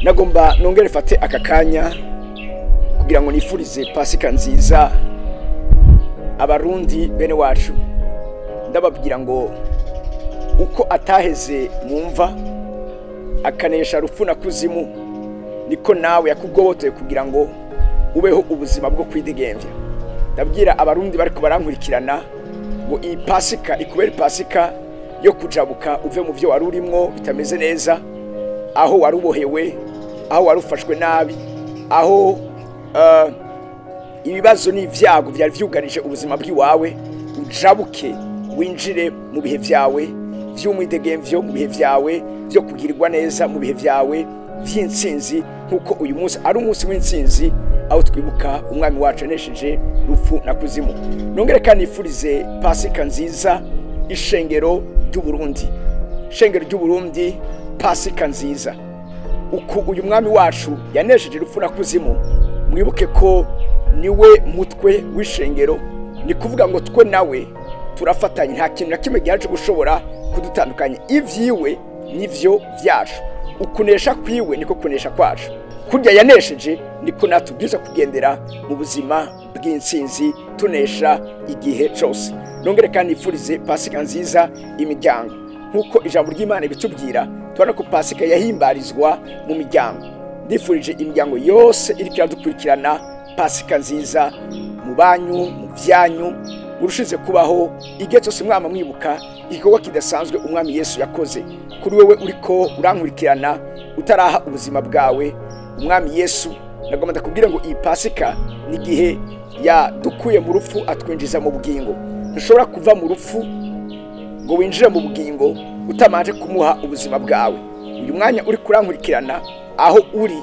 Nagomba nongere fate aka kanya kugira ngo nifurize Pasika nziza Abarundi bene wacu. Ndababwira ngo uko ataheze mumva akanesha rupfu na kuzimu, niko nawe yakugobotoye kugira ngo ubeho ubuzima bwo kwidegemvya. Ndabwira Abarundi bariko barankurikirana ngo iyi Pasika ikubere Pasika yo kujabuka uve mu byo wari urimwo bitameze neza, aho warubohewe, aho warufashwe nabi, aho ibibazo n'ivyago byari vyugarije ubuzima bw'iwawe. Ujabuke winjire mu bihe vyawe vy'umwidegemvyo, mu bihe vyawe byo kugirirwa neza, mu bihe vyawe vy'intsinzi, nkuko uyu munsi ari umunsi w'intsinzi aho twibuka umwami wacu yanesheje rupfu na kuzimu. Nongere kandi nifurize Pasika nziza ishengero ry'Uburundi. Ishengero ry'Uburundi, Pasika nziza. Uku uyu mwami wacu yanesheje rupfu na kuzimu, mwibuke ko niwe mutwe w'ishengero. Ni kuvuga ngo twe nawe turafatanye, nta kintu na kimwe gihaje gushobora kudutandukanya. Ivyiwe nivyo vyacu, ukunesha kwiwe niko kunesha kwacu. Kurya yanesheje niko natubwiza kugendera mu buzima bw'intsinzi, tunesha igihe cose. Nongere kandi nifurize Pasika nziza imiryango. Nkuko ijambo ry'Imana bitubwira, tubona ko Pasika yahimbarizwa mu miryango. Ndifurije imiryango yose iriko iradukurikirana Pasika nziza mu banyu, mu vyanyu, murushize kubaho igihe cyose mwama mwibuka igikorwa kidasanzwe umwami Yesu yakoze. Kuri wewe uriko urankurikirana utaraha ubuzima bwawe umwami Yesu, nagomba ndakubwira ngo iyi Pasika ni igihe yadukuye mu rupfu atwinjiza mu bugingo. Ntushobora kuva mu rupfu ngo winjire mu bugingo utamanje kumuha ubuzima bwawe. Uyu mwanya uri kurankurikirana aho uri,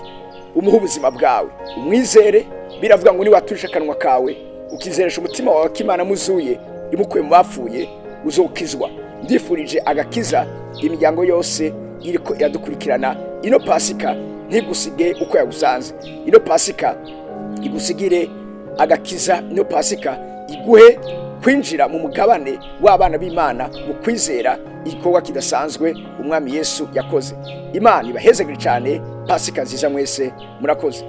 umuha ubuzima bwawe, umwizere. Biravuga ngo niwaturisha akanwa kawe ukizeresha umutima wawe ko Imana muzuye imukuye mu bapfuye, uzokizwa. Ndifurije agakiza imiryango yose iriko iradukurikirana. Ino Pasika ntigusige uko yagusanze. Ino Pasika igusigire agakiza. Ino Pasika iguhe kwinjira mu mugabane w'abana b'Imana mu kwizera igikorwa kidasanzwe umwami Yesu yakoze. Imana ibahezegere cyane. Pasika nziza mwese, murakoze.